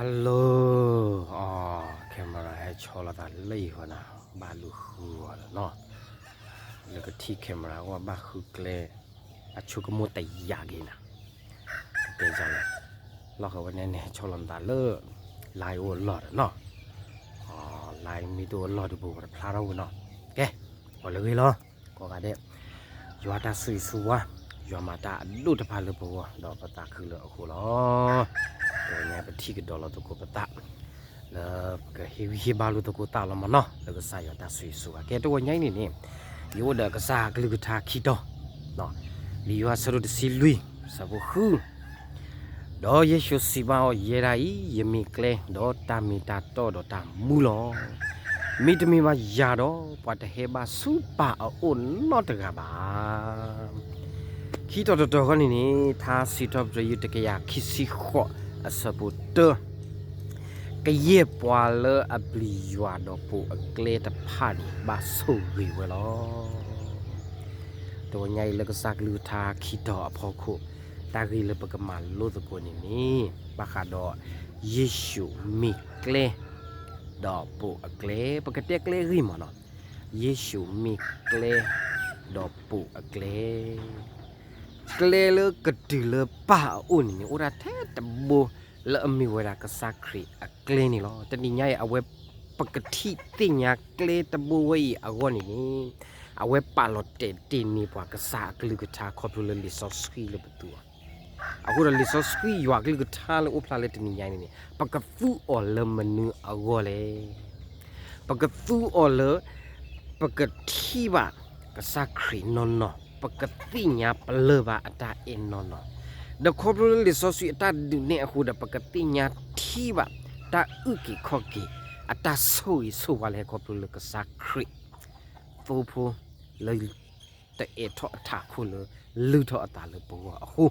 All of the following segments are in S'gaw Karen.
Hello, အီ, camera ဟဲဆီလီၤသးလၢအံၤဃီနၤ, ဘၣ်လူၤဃုအီၤလီၤနီၤ, လၢကထံၣ် camera အဂီၢ်ဘၣ်ဃုကျဲ, အဆိကမိၣ်တယာ်က့ၤနၤ, ကဲလီၤ, လီၢ်ဃီဝဲန့ၣ်န့ၣ် ဟဲဆီလီၤနသးလၢ line အိၣ်အလီၢ်ဒီးနီၤ, အီ, line မ့ၢ်တအိၣ်အလီၢ်တဘိဝဲတဖျါထီၣ်ဝဲနီၤ, ကဲ, ပှၤလၢဂ့ၤလီၤ, ကိးဂၤဒဲး ယွၤတၢ်ဆိၣ်ဂ့ၤဆိၣ်ဝါ, ယွၤမၤတၢ်အဒိၣ်တဖၣ်လၢပဂီၢ် ဒီးပသးခုလၢအဃိလီၤ. တဝဲညါပထံၣ်ကဒီးလိာ်သကိးပသး, လၢပကဟ့ၣ်ဂံၢ်ဟ့ၣ်ဘါလိာ်သကိးသးလီၤမးနီၤ, လၢကစၢ်ယွၤတၢ်ဆိၣ်ဂ့ၤဆိၣ်ဝါ. ကဲတဝဲညါအံၤန့ၣ်န့ၣ်, ယအိၣ်ဒီးကစၢ်ကလုၢ်ကထါခံတီၤ, လံာ်ယိၤဟၣ်အဆၢဒိၣ်တဆံလွံၢ် အဆၢဖိဃု ဒီးယ့ၣ်ၡူးစံးဘၣ်အီၤ, ယဲဒၣ်အံၤ ယမ့ၢ်ကျဲ, ဒီးတၢ်မ့ၢ်တၢ်တီဒီးတၢ်မူလီၤ. မ့တမ့ၢ်ဘၣ်ယၤဒီး ပှၤတဟဲဘၣ်ဆူပၢ်အအိၣ်နီတဂၤဘၣ်. ခံတီၤတတီၤဃီန့ၣ်န့ၣ်, ထါစံးထီၣ်ပတြၢၤ ယုၢ်တကယၤခံဆံဃိး အဆၢဖိတၢ, ကယဲၢ်ပှၤလၢအပျံၤယွၤဒီးပိာ်အကျဲတဖၣ်န့ၣ် ဘၣ်ဆိၣ်ဂ့ၤဝဲလီၤ. တဝဲညါအံၤလၢကစၢ်ကလုၢ်ကထါခံတီၤအဖီခိၣ်, တၢ်ဂ့ၢ်လၢပကမၤလိသကိးန့ၣ်န့ၣ်, ဘၣ်ဃးဒီး ယ့ၣ်ၡူးမ့ၢ်ကျဲ ဒီးပိာ်အကျဲ, ပကတဲကျဲဂ့ၤမးနီၤ, ယ့ၣ်ၡူးမ့ၢ်ကျဲ ဒီးပိာ်အကျဲ ကျဲလၢကတုၤလၢပၢ်အအိၣ်န့ၣ်န့ၣ် အိၣ်ဒၣ်ထဲတဘိလၢအမ့ၢ်ဝဲဒၣ်ကစၢ်ခရံာ်အကျဲန့ၣ်လီၤ. တနံၤညါအံၤ အဝဲ ပကထံၣ်သ့ၣ်ညါကျဲတဘိဝဲအံၤအဂီၢ်န့ၣ်န့ၣ်, အဝဲပာ်လီၤတဲာ်တ့ၢ်န့ၢ်ပှၤကစၢ်အကလုၢ်ကထါခီဖျိလၢလံာ်စီဆှံလၢပသူအီၤ, အဃိဒီးလံာ်စီဆှံယွၤအကလုၢ်ကထါလၢအိၣ်ဖျါလၢတနံၤညါအံၤန့ၣ်န့ၣ် ပကသူအီၤလၢမနုၤအဂီၢ်လဲၣ်. ပကသူအီၤလၢ ပကထံၣ်ဘၣ်ကစၢ်ခရံာ်နီၢ်နီၢ်, ပကသ့ၣ်ညါပလၢၢ်ဘၣ်အတၢ်အဲၣ်နီၢ်နီၢ်, ဒီးခီဖျိလၢလံာ်စီဆှံအတၢ်ဒုးနဲၣ်အဃိဒီး ပကသ့ၣ်ညါထံၣ်ဘၣ် တၢ်အုၣ်က့ၤခီၣ်က့ၤ အတၢ်ဆိၣ်ဂ့ၤဆိၣ်ဝါလၢဟဲခီဖျိလၢကစၢ်ခရံာ် သိဖိလၢ တအိးထီၣ်အထးခိၣ်လၢ လုၢ်ထီၣ်အသးလၢပဂီၢ်အဃိ,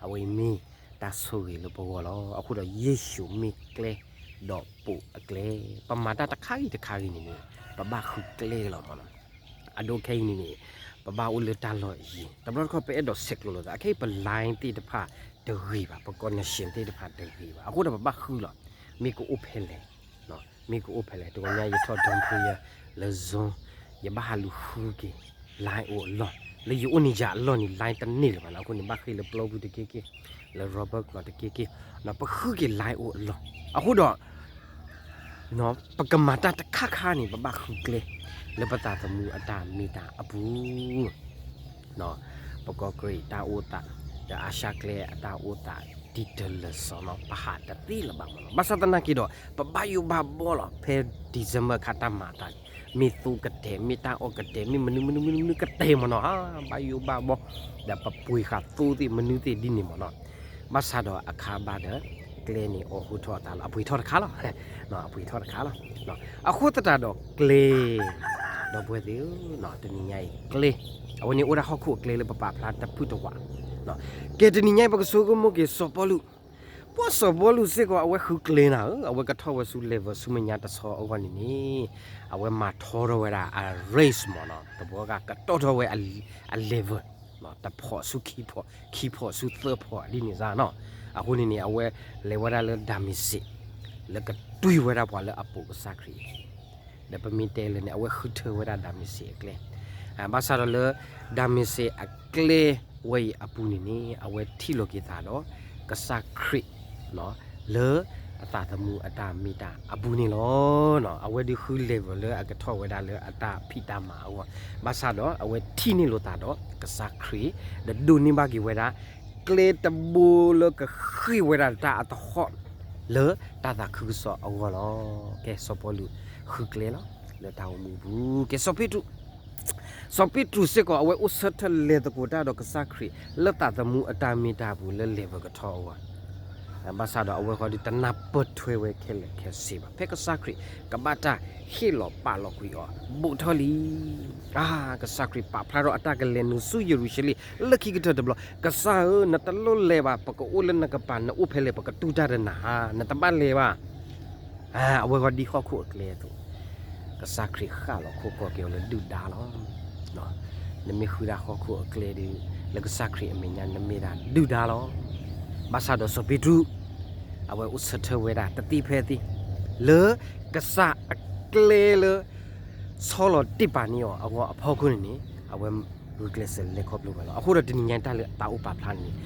အဝဲအံၤမ့ၢ်တၢ်ဆိၣ်ဂ့ၤလၢပဂီၢ်လီၤ. အဃိဒီးယ့ၣ်ၡူးမ့ၢ်ကျဲ ဒီးပိာ်အကျဲ, ပမၤတၢ်တခါဂ့ၤတခါဂ့ၤန့ၣ်န့ၣ် ပဘၣ်ဃုကျဲလီၤမးနီၤ. အဒိခဲအံၤန့ၣ်န့ၣ် ပဘၣ်အိၣ်လၢတၢ်လီၢ်အယံၤ, တဘျီတခီၣ်ပအဲၣ်ဒိးဆဲးကျိးလိာ်သး, အခဲအံၤပ line သ့ၣ်တဖၣ်တဂ့ၤဘၣ်, ပ connection သ့ၣ်တဖၣ်တဂ့ၤဘၣ်, အဃိဒီးပဘၣ်ဃုလီၤ, မ့ၢ်ကအိၣ်ဖဲလဲၣ် မ့ၢ်ကအိၣ်ဖဲလဲၣ်. တဝဲညါယထီၣ် dawn prayer လၢ Zoom, ယဘၣ်ဟးလူၤဃုက့ၤ line အိၣ်အလီၢ်, လၢယအိၣ်န့ၣ်ယၤအလီၢ်န့ၣ် line တန့ၢ်လၢၤဘၣ်နီၤ. အဃိန့ၣ် ဘၣ်ဃ့ၢ်လၢပျီပူၤတက့ၢ်က့ၢ်, လၢ Robert ကျိာ်တက့ၢ်က့ၢ်, ပဃုက့ၤ line အိၣ်အလီၢ်. အဃိဒီး ပကမၤတၢ်တခါခါန့ၣ် ပဘၣ်ဃုကျဲ လၢပသးသမူအတၢ်မ့ၢ်တၢ်အပူၤ ပကီၢ်ကရံးတၢ်အိၣ်သး, ဒီးအါၡါကျဲအတၢ်အိၣ်သး ဒ်တလၢာ်စီနီၤ, ပဟးတသ့လၢၤဘၣ်မးနီၤ. ဘၣ်ဆၣ်သနာ်က့ဒီး ပဘၣ်ယိၣ်ဘၣ်ဘီလီၤ. ဖဲ December အခါတၢ်မၤအသးန့ၣ် မ့ၢ်သိကတဲာ်, မ့ၢ်တၢ်အီၣ်ကတဲာ်, မ့ၢ်မနုၤမနုၤမနုၤမနုၤကတဲာ်မးနီၤ, ဘၣ်ယိၣ်ဘၣ်ဘီ, ဒီးပပှ့ၤဃာ်သိသ့ၣ်မနုၤသ့ၣ်ဒ်န့ၣ်မးနီၤ. ဘၣ်ဆၣ်ဒီးအခါဘၣ်ဒီး ကျဲန့ၣ်အိးထီၣ်အသးလီၤ, အပှ့ၤထီၣ်တခါလီၤ, အပှ့ၤထီၣ်တခါလီၤ. အဃိသတးဒီးကျဲ ဒီပုၢ်ဝဲၢ်သ့ၣ်ဧၢ, တနံၤညါအံၤကျဲ, အဝဲန့ၣ်အိၣ်ဒၣ်ဟီၣ်ခိၣ်အကျဲလၢပပာ်ဖျါတဖုတဝး, ကဲတနံၤညါအံၤ ပကဆိကမိၣ်က့ၤစီၤပီလူး, ပှၤစီၤပီလူးစ့ၢ်ကီးအဝဲဃုကျဲနၤဧၢ, အဝဲကထီၣ်ဝဲဆူ level ဆူမဲာ်ညါတဆီအဂီၢ်န့ၣ်န့ၣ်, အဝဲမၤထီထီၣ်ဝဲဒၣ်အ race မးနီၤ, တဘျီဂၤကတီၢ်ထီၣ်ဝဲအ level တဖီၣ်ဆူခံဖီၣ်, ခံဖီၣ်ဆူသၢဖီၣ်ဒ်န့ၣ်စ့ၢ်နီၤ. အဃိန့ၣ်န့ၣ် အဝဲလဲၤဝဲဒၣ်လၢဒၤမ့းစ့း လၢကတွံၢ်ဝဲဒၣ်ပှၤလၢအပိာ်ကစၢ်ခရံာ်, ဒီးပမ့ၢ်တဲလၢန့ၣ် အဝဲဃုထၢဝဲဒၣ်ဒၤမ့းစ့းအကျဲ, ဘၣ်ဆၣ်ဒီးလၢ ဒၤမ့းစ့းအကျဲဝဲအံၤအပူၤန့ၣ်န့ၣ် အဝဲထံၣ်လိာ်က့ၤသးဒီး ကစၢ်ခရံာ် လၢအသးသမူအတၢ်မ့ၢ်တၢ်အပူၤန့ၣ်လီၤ. အဝဲဒုးဃု level လၢအကထီၣ်ဝဲဒၣ်လၢအတၢ်ဖံးတၢ်မၤအဂီၢ်, ဘၣ်ဆၣ်ဒီးအဝဲထံၣ်န့ၢ်လိာ်သးဒီးကစၢ်ခရံာ်, ဒီးဒိးန့ၢ်ဘၣ်က့ၤဝဲဒၣ် ကျဲတဘိလၢကဃ့ၢ်ဝဲဒၣ်တၢ်အသဟီၣ် လၢတၢ်သးခုကစီၣ်အဂီၢ်လီၤ. ကဲစီၤပီလူးဃုကျဲလီၤ လၢတၢ်အိၣ်မူအပူၤ, ကဲစီၤပ့းတရူး စီၤပ့းတရူးစ့ၢ်ကီး အဝဲအိၣ်ဆၢထၢၣ်လဲၤသကိးတၢ်ဒီးကစၢ်ခရံာ် လၢသးသမူအတၢ်မ့ၢ်တၢ်ပူၤလၢ level ကထီၣ်အဂီၢ်, ဘၣ်ဆၣ်ဒီးအဝဲဃီဒုးတနၢ်ပၢၢ်ထွဲဝဲခဲလၢာ်ခဲဆ့ဘၣ်. ဖဲကစၢ်ခရံာ်ကဘၣ်တၢ်ဟ့ၣ်လီၤပာ်လီၤကွံာ်အီၤ ဘူးထီၣ်လံ, အါ ကစၢ်ခရံာ်ပာ်ဖျါထီၣ်အတၢ်ကလဲၤနုာ်ဆူယရူၤၡလ့ၣ်လၢခံကတၢၢ်တဘျီ, ကစၢ်ဧၢ, နတလိၣ်လဲၤဘၣ်, ပကအိၣ်လၢနကပၤ, နအိၣ်ဖဲလဲၣ် ပကတူၢ်တၢ်ဒီးနၤဧါ, နတဘၣ်လဲၤဘၣ် အဝဲဂီၢ်ဒ်ဟီၣ်ခိၣ်အကျဲအသိး, ကစၢ်ခရံာ်ဃၣ်လီၤခိၣ်ကီၢ်က့ၤအီၤလၢဒုၣ်ဒါလီၤ. နမ့ၢ်ဃုဒၣ်ဟီၣ်ခိၣ်အကျဲဒီး လၢကစၢ်ခရံာ်အမဲာ်ညါ နမ့ၢ်ဒၣ်ဒုၣ်ဒါလီၤ. ဘၣ်ဆၣ်ဒီးစီၤပ့းတရူး အဝဲအိၣ်ဆၢထၢၣ်ဝဲဒၣ်တသ့ဖဲသ့ လၢကစၢ်အကျဲလၢ ဆီလီၤတ့ၢ်ပာ်န့ၢ်အီၤအဂီၢ်အဖီခိၣ်န့ၣ်န့ၣ် အဝဲဂုာ်ကျဲးစၢးလဲၤခီဖျိဝဲလီၤ. အဃိဒီးတနံၤညါတၢ်လၢတၢ်အိၣ်ပာ်ဖျါန့ၣ်န့ၣ်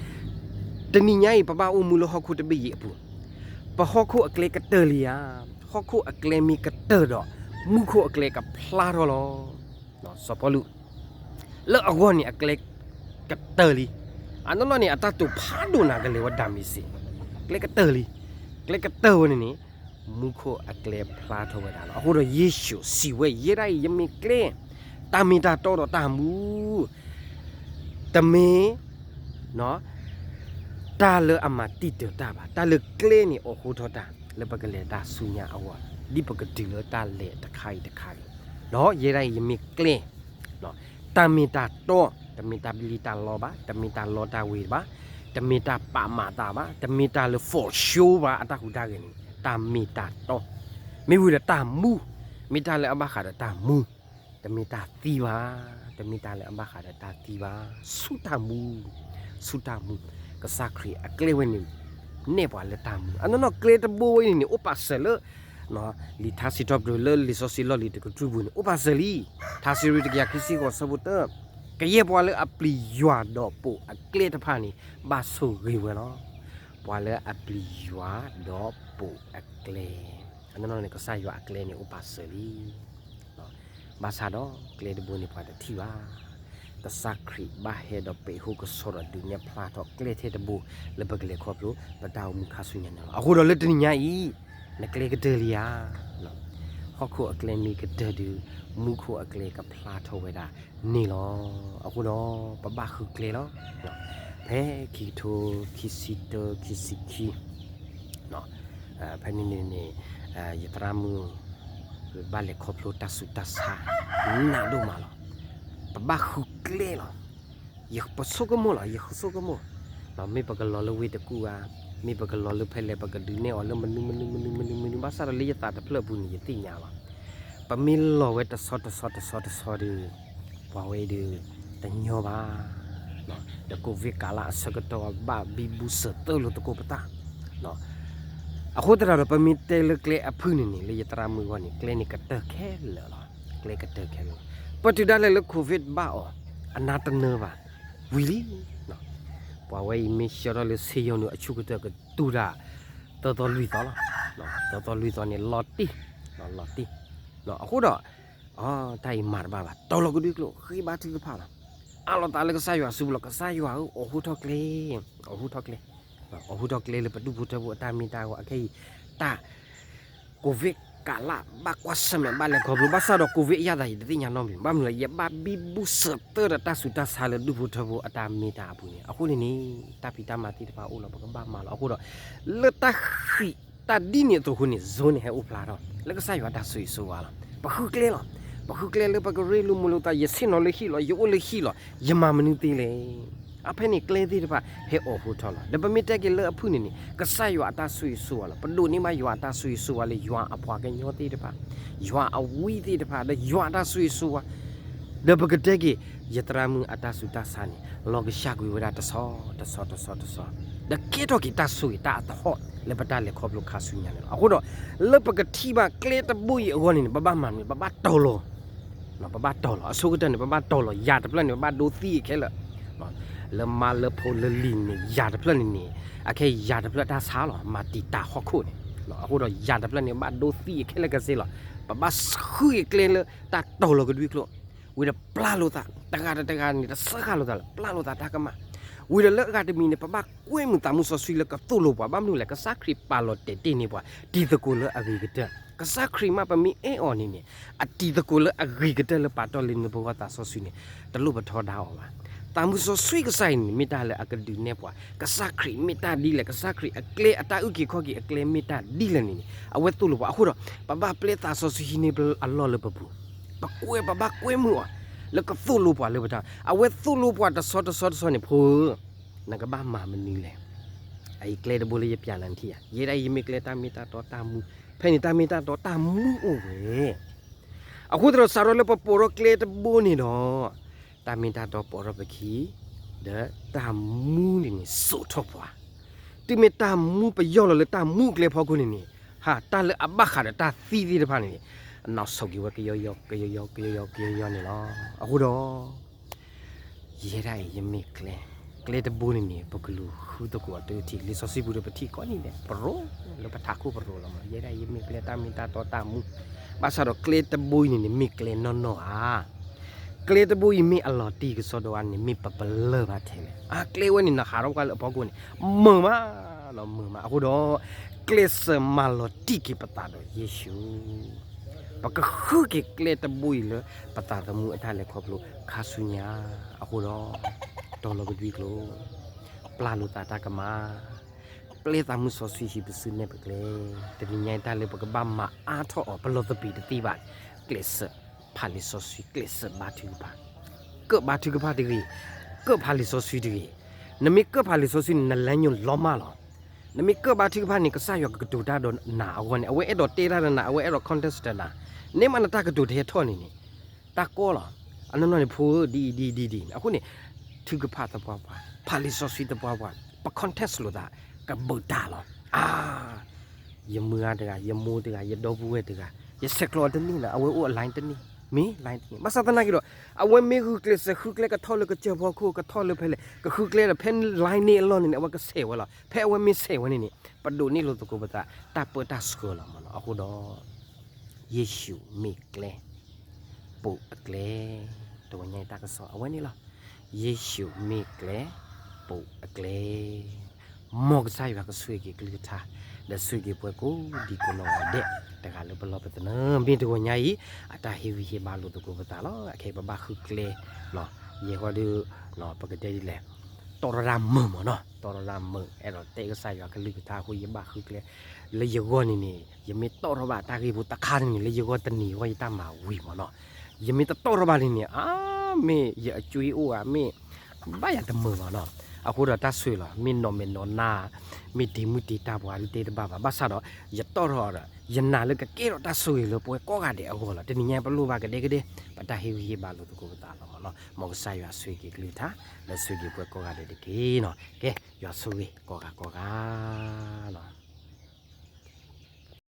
တနံၤညါအံၤ ပဘၣ်အိၣ်မူလၢဟီၣ်ခိၣ်တဘ့ၣ်အံၤအပူၤ, ပဟီၣ်ခိၣ်အကျဲကတၢၢ်လံဧါ. ဟီၣ်ခိၣ်အကျဲမ့ၢ်ကတၢၢ်ဒီး မူခိၣ်အကျဲကဖျါထီၣ်လီၤ. စီၤပီလူး လၢအဂီၢ်န့ၣ် အကျဲကတၢၢ်လံ. အနီၢ်နီၢ်န့ၣ် အတၢ်တိာ်ဖးဒိၣ်နၤကလဲၤဝဲဒၤမ့းစ့း, ကျဲကတၢၢ်လံ. ကျဲကတၢၢ်ဝဲန့ၣ်န့ၣ် မူခိၣ်အကျဲဖျါထီၣ်ဝဲဒၣ်လီၤ. အဃိဒီးယ့ၣ်ၡူးစံးဝဲ ယဲဒၣ်အံၤ ယမ့ၢ်ကျဲ, တၢ်မ့ၢ်တၢ်တီဒီးတၢ်မူ တမ့ၢ် တၢ်လၢအမၤတံာ်တာ်တၢ်ဘၣ်. တၢ်လၢကျဲန့ၣ် အိးထီၣ်တၢ် လၢပကလဲၤတၢ်ဆူညါအဂီၢ်, ဒ်ပကတုၤလၢတၢ်လဲၤတခါအံၤတခါအံၤ, ဒီးယဲဒၣ်အံၤ ယမ့ၢ်ကျဲ, တၢ်မ့ၢ်တၢ်တီ, တမ့ၢ်တၢ်ဘျံးတၢ်လီဘၣ်, တမ့ၢ်တၢ်လီတၢ်ဝ့ၤဘၣ်, တမ့ၢ်တၢ်ပာ်မၤသးဘၣ်, တမ့ၢ်တၢ်လၢ for sure ဘၣ် အတၢ်ဟူးတၢ်ဂဲၤန့ၣ် တၢ်မ့ၢ်တၢ်တီ, မ့ၢ်ဝံၤဒီးတၢ်မူ, မ့ၢ်တၢ်လၢအဘၣ်ဃးဒီးတၢ်မူ တမ့ၢ်တၢ်သံဘၣ်, တမ့ၢ်တၢ်လၢအဘၣ်ဃးဒီးတၢ်သံဘၣ်, ဆူတၢ်မူ, ဆူတၢ်မူ, ကစၢ်ခရံာ်အကျဲဝဲန့ၣ် နဲၣ်ပှၤလၢတၢ်မူ, အနီၢ်နီၢ်ကျဲတဘိဝဲအံၤန့ၣ်န့ၣ် အိၣ်ပာ်စၢၤလၢ လံာ်ထါစံးထီၣ်ပတြၢၤလၢလံာ်စီဆှံလီၢ်လံၤတကတြူၢ်ပူၤန့ၣ် အိၣ်ပာ်စၢၤလံ, ထါစံးရ့တကယၤခံဆံဃိးဆၢဖိတၢ, ကယဲၢ်ပှၤလၢအပျံၤယွၤဒီးပိာ်အကျဲတဖၣ်န့ၣ် ဘၣ်ဆိၣ်ဂ့ၤဝဲလီၤ. ပှၤလၢအပျံၤယွၤဒီးပိာ်အကျဲ, အနီၢ်နီၢ်န့ၣ် ကစၢ်ယွၤအကျဲန့ၣ်အိၣ်ပာ်စၢၤလံ ဘၣ်ဆၣ်ဒီးကျဲတဘိန့ၣ်ပှၤတထံၣ်ဘၣ်. ကစၢ်ခရံာ်ဘၣ်ဟဲဒီးပဲာ်ဟူကဆီဒီးဒုးနဲၣ်ဖျါထီၣ်ကျဲထဲတဘိ လၢပကလဲၤခီဖျိ ပတၢ်အိၣ်မူခါဆူညါန့ၣ်လီၤ. အဃိဒီးလၢတနံၤညါအံၤ နကျဲကတၢၢ်လံဧါ. ဟီၣ်ခိၣ်အကျဲမ့ၢ်ကတၢၢ်ဒီး မူခိၣ်အကျဲကဖျါထီၣ်ဝဲဒၣ်န့ၣ်လီၤ. အဃိဒီး ပဘၣ်ဃုကျဲလီၤ. ဖဲခံကထိခံဆံတၢ ခံဆံခံ ဖဲန့ၣ်န့ၣ်န့ၣ် ယသရၣ်မုၣ် ဘၣ်လဲၤခီဖျိတၢ်ဆူးတၢ်ဆါ နးဒိၣ်မးလီၤ. ပဘၣ်ဃုကျဲလီၤ. ယပဆိကမိၣ်လီၤ, ယဃုဆိကမိၣ်, မ့ၢ်ပကလီၤလၢဝ့ၢ်တကူၣ်ဧါ, မ့ၢ်ပကလီၤလၢဖဲလဲၣ် ပကဒုးနဲၣ်အီၤလၢမနုၤမနုၤမနုၤမနုၤမနုၤ ဘၣ်ဆၣ်ဒီးလၢယသးတဖျၢၣ်အပူၤန့ၣ် ယသ့ၣ်ညါလီၤ. ပမ့ၢ်လီၤဝဲတဆီတဆီတဆီတဆီဒီး ပှၤဝဲအံၤဒီး တညီဘၣ်. ဒီး ကိုဗစ် ကာလ အဆၢကတီၢ်ဘၣ်ဘံဘူစၢၤသၢလိာ်သကိးပသး အဃိသတးဒီး ပမ့ၢ်တဲလၢကျဲအဖုၣ်န့ၣ်န့ၣ် လၢယသရၣ်မုၣ်အဂီၢ်န့ၣ် ကျဲန့ၣ်ကတၢၢ်ခဲလၢာ်လီၤ. ကျဲကတၢၢ်ခဲလၢာ်လီၤ. ပတုၤဒၣ်လဲာ်လၢ ကိုဗစ် ဘၣ်အီၤ အနၢ်တနၢဘၣ် ဝံၤလံ. ပှၤဝဲအံၤမ့ၢ်ဆှၢထီၣ်လၢ ဆေးရုံ န့ၣ် အဆူၣ်ကတၢၢ်ကတူၢ်တၢ် သၢသီလွံၢ်သီလီၤ. သၢသီလွံၢ်သီန့ၣ် လီၤတံၢ်, လီၤတံၢ်. အဃိဒီး တၢ်အံၤမၤတဘၣ်ဘၣ်, တီၤလီၤကဒွံကျိာ် ဃ့ဘါထုကဖၣ်လီၤ. အးလီၤသးလၢကစၢ်ယွၤအစုပူၤလီၤ. ကစၢ်ယွၤဧၢ, အိးထီၣ်ကျဲ, အိးထီၣ်ကျဲ, အိးထီၣ်ကျဲလၢပဒူၣ်ဖိထၢဖိအတၢ်မ့ၢ်တၢ်ဂီၤ အခဲအံၤ တၢ် ကိုဗစ် ကာလ ဘၣ်ကွၢ်ဆၢၣ်မဲာ် ဘၣ်လဲၤခီဖျိ ဘၣ်ဆၣ်ဒီး ကိုဗစ် အယၣ်သး ယတသ့ၣ်ညါနီတမံၤ ဘၣ်မနုၤလဲၣ် ယဘၣ်ဘံဘူစၢၤသၢဒီးတၢ်ဆူးတၢ်ဆါလၢဒူၣ်ဖိထၢဖိအတၢ်မ့ၢ်တၢ်အပူၤန့ၣ် အဃိန့ၣ်န့ၣ် တၢ်ဖံးတၢ်မၤသ့ၣ်တဖၣ်အိၣ်လီၤ ပကဘၣ်မၤလီၤ. အဃိဒီး လၢတၢ်ဃံးတၢ်ဒ်န့ၣ်အသိးအဃိန့ၣ် zone န့ၣ် ဟဲအိၣ်ဖျါထီၣ် လၢကစၢ်ယွၤတၢ်ဆိၣ်ဂ့ၤဆိၣ်ဝါလီၤ. ပဃုကျဲလီၤ. ပဃုကျဲလၢပကရ့လိာ်မုာ်လိာ်သး ယဆ့ၣ်နီၤလၢဟံၣ်လီၤ ယအိၣ်လၢဟံၣ်လီၤ ယမၤမနုၤသ့လဲၣ်. အဖဲန့ၣ်ကျဲသ့ၣ်တဖၣ် ဟဲအိးထီၣ်လီၤ. ဒီးပမ့ၢ်တဲက့ၤလၢအဖုၣ်န့ၣ်န့ၣ် ကစၢ်ယွၤအတၢ်ဆိၣ်ဂ့ၤဆိၣ်ဝါလီၤ. ပဒိးန့ၢ်ဘၣ်ယွၤအတၢ်ဆိၣ်ဂ့ၤဆိၣ်ဝါလၢယွၤအပှၤကညီသ့ၣ်တဖၣ် ယွၤအဝံသ့ၣ်တဖၣ် ဒီးယွၤအတၢ်ဆိၣ်ဂ့ၤဆိၣ်ဝါ ဒီးပကတဲက့ၤ ယသရၣ်မုၣ်အတၢ်ဆူးတၢ်ဆါန့ၣ် လီၤကစၢ်ကွံာ်ဝဲဒၣ်တဆီတဆီတဆီတဆီ ဒီးကဲထီၣ်က့ၤတၢ်ဆိၣ်ဂ့ၤတၢ်အသဟီၣ်လၢပတၢ်လဲၤခီဖျိခါဆူညါန့ၣ်လီၤ. အဃိဒီး လၢပကထံၣ်ဘၣ်ကျဲတဘိအံၤအဂီၢ်န့ၣ်န့ၣ် ပဘၣ်မၤမနုၤ ပဘၣ်တီၤလီၤ ပဘၣ်တီၤလီၤ အဆိကတၢၢ်န့ၣ် ပဘၣ်တီၤလီၤ ယၤတဖျၢၣ်န့ၣ် ပဘၣ်ဒိသံခဲလၢာ် လၢမါလၢဖိလၢလံၤန့ၣ် ယၤတဖျၢၣ်န့ၣ်န့ၣ် အခဲယၤတဖျၢၣ်တၢ်ဆါလီၤ မၤတံာ်တာ်ဟီၣ်ခိၣ်န့ၣ် အဃိဒီးယၤတဖျၢၣ်န့ၣ် ဘၣ်ဒိသံခဲလၢာ်ကစ့လီၤ ပဘၣ်ဃုကျဲလၢတၢ်တီၤလီၤကဒွံကျိာ် ဝံၤဒီးပျၢ်လိာ်သး တဂၤဒီးတဂၤန့ၣ် တစၢဃာ်လိာ်သးလၢ ပျၢ်လိာ်သးတၢ်ကမၣ် ဝံၤဒီးလၢအဂၤတမံၤန့ၣ် ပဘၣ်ကွဲမုာ်သးမုၢ်စီဆှံလၢကသိၣ်လိပှၤ ဘၣ်မနုၤလဲၣ် ကစၢ်ခရံာ်ပာ်လီၤတဲာ်တ့ၢ်န့ၢ်ပှၤ တံၤသကိးလၢအဂ့ၤကတၢၢ် ကစၢ်ခရံာ်မးပမ့ၢ်အဲၣ်အီၤန့ၣ်န့ၣ် အတံၤသကိးလၢအဂ့ၤကတၢၢ်လၢပာ်တီၢ်လၢနဖိဂီၢ်သးစီဆှံန့ၣ် တလိၣ်ပထီဒါအီၤဘၣ် သးမုၢ်စီဆှံကစၢ်အံၤန့ၣ် မ့ၢ်တၢ်လၢအကဒုးနဲၣ်ပှၤ ကစၢ်ခရံာ်မ့ၢ်တၢ်ဒ်လဲၣ် ကစၢ်ခရံာ်အကျဲအတၢ်အုၣ်က့ၤခီၣ်က့ၤအကျဲမ့ၢ်တၢ်ဒ်လဲၣ်န့ၣ်န့ၣ် အဝဲသိၣ်လိပှၤ အဃိဒီး ပဘၣ်ပျဲသးစီဆှံဟံးန့ၢ်အလီၢ်လၢပပူၤ ပကွဲ ပဘၣ်ကွဲမုာ်အီၤ လၢကသိၣ်လိပှၤလၢပတၢ် အဝဲသိၣ်လိပှၤတဆီတဆီတဆီန့ၣ် ဖိဧၢ နကဘၣ်မၤမနုၤလဲၣ် အအံၤကျဲတဘိလၢယပျးလၢနထံၣ်ဧါ ယဲဒၣ်အံၤယမ့ၢ်ကျဲတၢ်မ့ၢ်တၢ်တီတၢ်မူ ဖဲန့ၣ်တၢ်မ့ၢ်တၢ်တီတၢ်မူအိၣ်ဝဲ အဃိသတးဒီးစးထီၣ်လၢပပိာ်ထီၣ်ကျဲတဘိန့ၣ်ဒီး တၢ်မ့ၢ်တၢ်တီပိာ်ထီၣ်ပခံ ဒီးတၢ်မူန့ၣ်န့ၣ်စိာ်ထီၣ်ပှၤ တုၤမ့ၢ်တၢ်မူပယီၢ်လီၤလၢတၢ်မူကျဲဖီခိၣ်န့ၣ်န့ၣ်, ဟး တၢ်လၢအဘၣ်ဃးဒီးတၢ်သံသ့ၣ်တဖၣ်န့ၣ်န့ၣ်, အနီၣ်ဆိးက့ၤဝဲကယီယီ ကယီယီ ကယီယီ ကယီယီန့ၣ်လီၤ. အဃိဒီး ယဲဒၣ်အံၤယမ့ၢ်ကျဲ, ကျဲတဘိန့ၣ်န့ၣ် ပကလူၤဃုသကိးအီၤတုၤထံး, လံာ်စီဆှံပူၤဒီးပထံၣ်ကိးနံၤဒဲး ပရိ, လၢပထးခိၣ်ပရိလီၤမး, ယဲဒၣ်အံၤယမ့ၢ်ကျဲ တၢ်မ့ၢ်တၢ်တီတၢ်မူ, ဘၣ်ဆၣ်ဒီးကျဲတဘိအံၤန့ၣ်န့ၣ် မ့ၢ်ကျဲနီၢ်နီၢ်ဧါ. ကျဲတဘိအံၤမ့ၢ်အလီၤတံၢ်ကစီဒီဧါန့ၣ် မ့ၢ်ပပလၢၢ်ဘၣ်ထဲလဲၣ်. အကျဲဝဲန့ၣ် နဟးထီၣ်ကွၢ်လၢအဖီခိၣ်န့ၣ် မုာ်မး, မုာ်မး. အဃိဒီး ကျဲစၢးမၤလီၤတံၢ်က့ၤပသးဒီးယ့ၣ်ၡူး, ပကဃုက့ၤကျဲတဘိအံၤလၢပသးသမူအတၢ်လဲၤခီဖျိခါဆူညါ. အဃိဒီး တီၤလီၤကဒွံကျိာ်, ပျၢ်လိာ်သးတၢ်ကမၣ်, ပျဲသးမုၢ်စီဆှံဟံးပစုနဲၣ်ပကျဲ, တနံၤညါအံၤတၢ်လၢပကဘၣ်မၤအါထီၣ်အီၤ ပလီၤသပ့ၤတသ့ဘၣ်, ကျဲးစၢးဖးလံာ်စီဆှံ, ကျဲးစၢးဘါထုကဖၣ်, ကၢၣ်ဘါထုကဖၣ်တဂ့ၤ, ကၢၣ်ဖးလံာ်စီဆှံတဂ့ၤ. နမ့ၢ်ကၢၣ်ဖးလံာ်စီဆှံန့ၣ် နလၢညိလီၤမၢ်လီၤ. နမ့ၢ်ကၢၣ်ဘါထုကဖၣ်န့ၣ် ကစၢ်ယွၤကကတိၤတၢ်ဒီးနၤအဂီၢ်န့ၣ်, အဝဲအဲၣ်ဒိးတဲတၢ်ဒီးနၤ, အဝဲအဲၣ်ဒိး contest နၤ, န့ၢ်မးနတၢ်ကတိၤတဟဲထီၣ်န့ၣ်န့ၣ်, တၢ်ကီလီၤ. အနီၢ်နီၢ်န့ၣ် ဖိဧၢ ဒ်အံၤဒ်အံၤဒ်အံၤဒ်အံၤန့ၣ်, အဃိန့ၣ် ထုကဖၣ်သပှၢ်ပှၢ်, ဖးလံာ်စီဆှံသပှၢ်ပှၢ်, ပ contest လိာ်သး, ကဘုးတၢ်လီၤ. အါ ယမုၢ်ဂၤတဂၤ, ယမိၢ်တဂၤ, ယဒီပုၢ်ဝဲၢ်တဂၤ, ယဆဲးကျိးအီၤတန့ၢ်လၢၤ, အဝဲအိၣ်အ line တန့ၢ်, မ့ၢ် line တန့ၢ်. ဘၣ်ဆၣ်သနာ်က့ဒီး အဝဲမ့ၢ်ဂုာ်ကျဲးစၢးဃုကျဲကထီၣ်လၢကစၢၢ်ဖီခိၣ်, ကထီၣ်လၢဖဲလဲၣ်, ကဃုကျဲဒီး ဖဲ line န့ၣ်အလီၢ်န့ၣ်န့ၣ် အဝဲကဆဲးဝဲလီၤ. ဖဲအဝဲမ့ၢ်ဆဲးဝဲန့ၣ်န့ၣ် ပဒိးန့ၢ်လိာ်သကိးပသး တၢ်ပၢတၢ်ဆှၢလီၤမးနီၤ. အဃိဒီး ယ့ၣ်ၡူးမ့ၢ်ကျဲ ပိာ်အကျဲ, တဝီညါအံၤတၢ်ကစီၣ်အဝဲန့ၣ်လီၤ. ယ့ၣ်ၡူးမ့ၢ်ကျဲ ပိာ်အကျဲ, မ်ကစၢ်ယွၤကဆိၣ်ဂ့ၤက့ၤကလုၢ်ကထါ, ဒီးဆိၣ်ဂ့ၤပှၤကိးဒံကိးနီၢ်ဂၤဒဲး, တဂၤလၢပလီၢ်ပသနၢၣ်, မ့ၢ်တဝီညါအံၤ အတၢ်ဟ့ၣ်ဂံၢ်ဟ့ၣ်ဘါလိာ်သကိးပသးလီၤ. အခဲအံၤပဘၣ်ဃုကျဲ, ယဲၢ်ဃီဒီး ပကတဲဒ်လဲၣ်, တီၢ်ထီၣ်တၢ်မုာ်မးနီၤ, တီၢ်ထီၣ်တၢ်မုာ်, အဲၣ်ဒိးတဲကစၢ်ယွၤကလုၢ်ကထါအဃိ ယဘၣ်ဃုကျဲ, လၢယဂီၢ်န့ၣ်န့ၣ် ယမ့ၢ်တီၢ်ထီၣ်ဘၣ်တၢ်ဂ့ၢ်ဖိတခါန့ၣ်န့ၣ် လၢယဂီၢ်တနံၤအဂီၢ်ယတၢ်မၤဝံၤမးနီၤ. ယမ့ၢ်တတီၢ်ထီၣ်ဘၣ်န့ၣ်န့ၣ် အါ မ့ၢ်ယအကွ့အိၣ်ဧါ မ့ၢ် ဘၣ်ယၤတမုာ်ဘၣ်နီၤ. အဃိဒီးတၢ်ဆိၣ်ဂ့ၤလီၤ, မ့ၢ်နီၢ်မဲာ်နီၢ်နါ, မ့ၢ်တ့ၤမုၢ်တ့ၤတၢ်ပှၤဒုးတဲတဘၣ်ဘၣ်. ဘၣ်ဆၣ်ဒီး ယတီၢ်ထီၣ်ဒီး ယနာ်လၢကကဲထီၣ်တၢ်ဆိၣ်ဂ့ၤလၢပဝဲကိးဂၤဒဲးအဂီၢ်လီၤ. တနံၤညါပလိၣ်ဘၣ်ကဒဲကဒဲ ပတၢ်ဟ့ၣ်ဂံၢ်ဟ့ၣ်ဘါလိာ်သကိးပသးလီၤမးနီၤ. မ်ကစၢ်ယွၤဆိၣ်ဂ့ၤက့ၤကလုၢ်ကထါ, ဒီးဆိၣ်ဂ့ၤပှၤကိးဂၤဒဲးတက့ၢ်နီၤ. ကဲ ယွၤဆိၣ်ဂ့ၤကိးဂၤကိးဂၤလီၤ.